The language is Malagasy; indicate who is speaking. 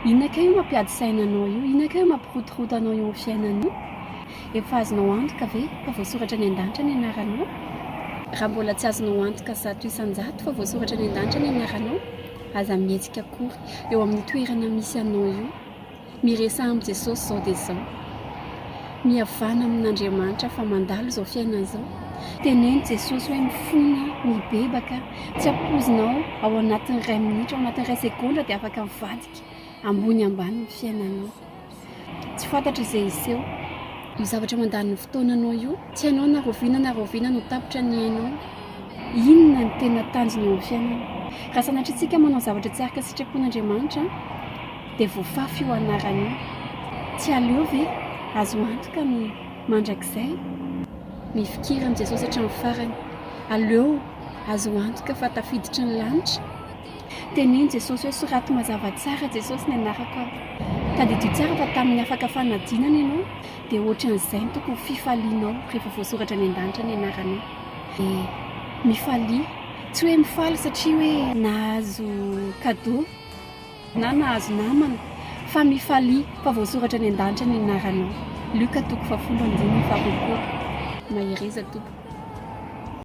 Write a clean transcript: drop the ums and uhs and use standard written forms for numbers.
Speaker 1: Inona kay io mampiady saina anao io? Inona kay io mampirotoroto anao eo amin'ny fiainana io? Efa azonao antoka ve fa voasoratra any an-danitra ny anaranao? Raha mbola tsy azonao antoka 100% fa voasoratra any an-danitra ny anaranao, aza mihetsika akory eo amin'ny toerana misy anao io. Miresaha amin'i Jesosy izao dia izao. Mihavàna amin'Andriamanitra fa mandalo izao fiainana izao. Teneno Jesosy hoe mifona, mibebaka, tsy ampoizinao ao anatin'ny iray minitra, ao anatin'ny iray segondra dia afaka mivadika ambony ambany ny fiainanao. Tsy fantatra izay hiseho. Io zavatra mandany ny fotoananao io, tsy hainao na rahoviana na rahoviana no tapitra ny ainao. Inona no tena tanjona eo amin'ny fiainana? Raha sanatria isika manao zavatra tsy araka ny sitrapon'Andriamanitra, dia voafafy io anarana io. Tsy aleo ve azo antoka ny mandrakizay? Mifikira amin'i Jesosy hatramin'ny farany. Aleo azo antoka fa tafiditry ny lanitra. Teneno Jesosy hoe soraty mazava tsara Jesosy ny anarako ato. Tadidio tsara fa tamin'ny afaka fanadinana ianao dia ohatran'izay no tokony fifalianao rehefa voasoratra any an-danitra ny anaranao. Dia mifalia. Tsy hoe mifaly satria hoe nahazo cadeau. Na nahazo namana, fa mifalia fa voasoratra any an-danitra ny anaranao. Lioka toko fahafolo andininy faharoapolo. Mahereza tompoko.